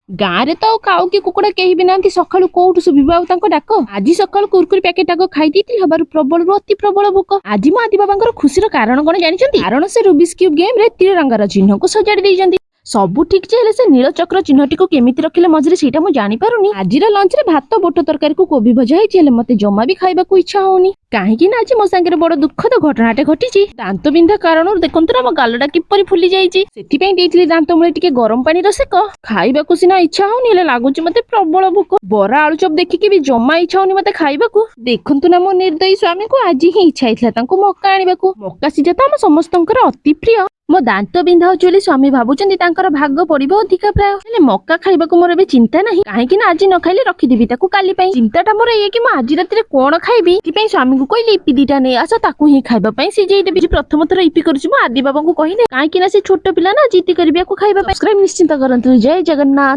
ଗାଁରେ ତ ଆଉ କାଉ କି କୁକୁଡ଼ା କେହି ବି ନାହାନ୍ତି। ସକାଳୁ କୋଉଠୁ ଶୁଭିବ ଆଉ ତାଙ୍କ ଡାକ? ଆଜି ସକାଳୁ କୁରକୁରି ପ୍ୟାକେଟ ଆଗ ଖାଇ ଦେଇଥିଲି, ହବାରୁ ପ୍ରବଳରୁ ଅତି ପ୍ରବଳ ଭୋକ। ଆଜି ମୋ ଆଦି ବାବାଙ୍କର ଖୁସିର କାରଣ କଣ ଜାଣିଛନ୍ତି? କାରଣ ସେ ରୁବିକ୍ସ କ୍ୟୁବ ଗେମ୍ ରେ ତ୍ରିରଙ୍ଗାର ଚିହ୍ନକୁ ସଜାଡି ଦେଇଛନ୍ତି। ସବୁ ଠିକ ଯେ, ହେଲେ ସେ ନୀଳ ଚକ୍ର ଚିହ୍ନଟିକୁ କେମିତି ରଖିଲେ ମଝିରେ, ସେଇଟା ମୁଁ ଜାଣିପାରୁନି। ଆଜିର ଲଞ୍ଚ ରେ ଭାତ, ବୋଟ ତରକାରୀକୁ କୋବି ଭଜା ହେଇଛି। ହେଲେ ମତେ ଜମା ବି ଖାଇବାକୁ ଇଚ୍ଛା ହଉନି, କାହିଁକି ନା ଆଜି ମୋ ସାଙ୍ଗରେ ବଡ ଦୁଃଖଦ ଘଟଣାଟେ ଘଟିଛି। ଦାନ୍ତ ବିନ୍ଧା କାରଣରୁ ଦେଖନ୍ତୁ ନା, ମୋ ଗାଲଟା କିପରି ଫୁଲି ଯାଇଛି। ସେଥିପାଇଁ ଦେଇଥିଲି ଦାନ୍ତ ମୂଳେ ଟିକେ ଗରମ ପାଣିର ସେକ। ଖାଇବାକୁ ସିନା ଇଚ୍ଛା ହଉନି, ହେଲେ ଲାଗୁଛି ମତେ ପ୍ରବଳ ଭୋକ। ବରା ଆଳୁଚପ ଦେଖିକି ବି ଜମା ଇଚ୍ଛା ହଉନି ମତେ ଖାଇବାକୁ। ଦେଖନ୍ତୁ ନା, ମୋ ନିର୍ଦ୍ଦୟୀ ସ୍ୱାମୀଙ୍କୁ ଆଜି ହିଁ ଇଚ୍ଛା ହେଇଥିଲା ତାଙ୍କୁ ମକା ଆଣିବାକୁ। ମକା ସିଝା ତ ଆମ ସମସ୍ତଙ୍କର ଅତି ପ୍ରିୟ। ମୋ ଦାନ୍ତ ବିନ୍ଧା ହଉଛି ବୋଲି ସ୍ୱାମୀ ଭାବୁଛନ୍ତି ତାଙ୍କର ଭାଗ ପଡିବ ଅଧିକା ପ୍ରାୟ। ହେଲେ ମକା ଖାଇବାକୁ ମୋର ଏବେ ଚିନ୍ତା ନାହିଁ, କାହିଁକି ନା ଆଜି ନ ଖାଇଲେ ରଖିଦେବି ତାକୁ କାଲି ପାଇଁ। ଚିନ୍ତାଟା ମୋର ଏଇଆ କି ମୁଁ ଆଜି ରାତିରେ କଣ ଖାଇବି। ସେଥିପାଇଁ ସ୍ୱାମୀଙ୍କୁ କହିଲି, ଇପି ଦିଟା ନେଇ ଆସ, ତାକୁ ହିଁ ଖାଇବା ପାଇଁ ସିଝେଇ ଦେବି। ଆଜି ପ୍ରଥମ ଥର ଇପି କରୁଛି। ମୁଁ ଆଦି ବାବାଙ୍କୁ କହିଲେ, କାହିଁକି ନା ସେ ଛୋଟ ପିଲା ନା, ଜିଦି କରିବି ଆକୁ ଖାଇବା ପାଇଁ। ସବସ୍କ୍ରାଇବ ନିଶ୍ଚିନ୍ତ କରନ୍ତୁ। ଜୟ ଜଗନ୍ନାଥ।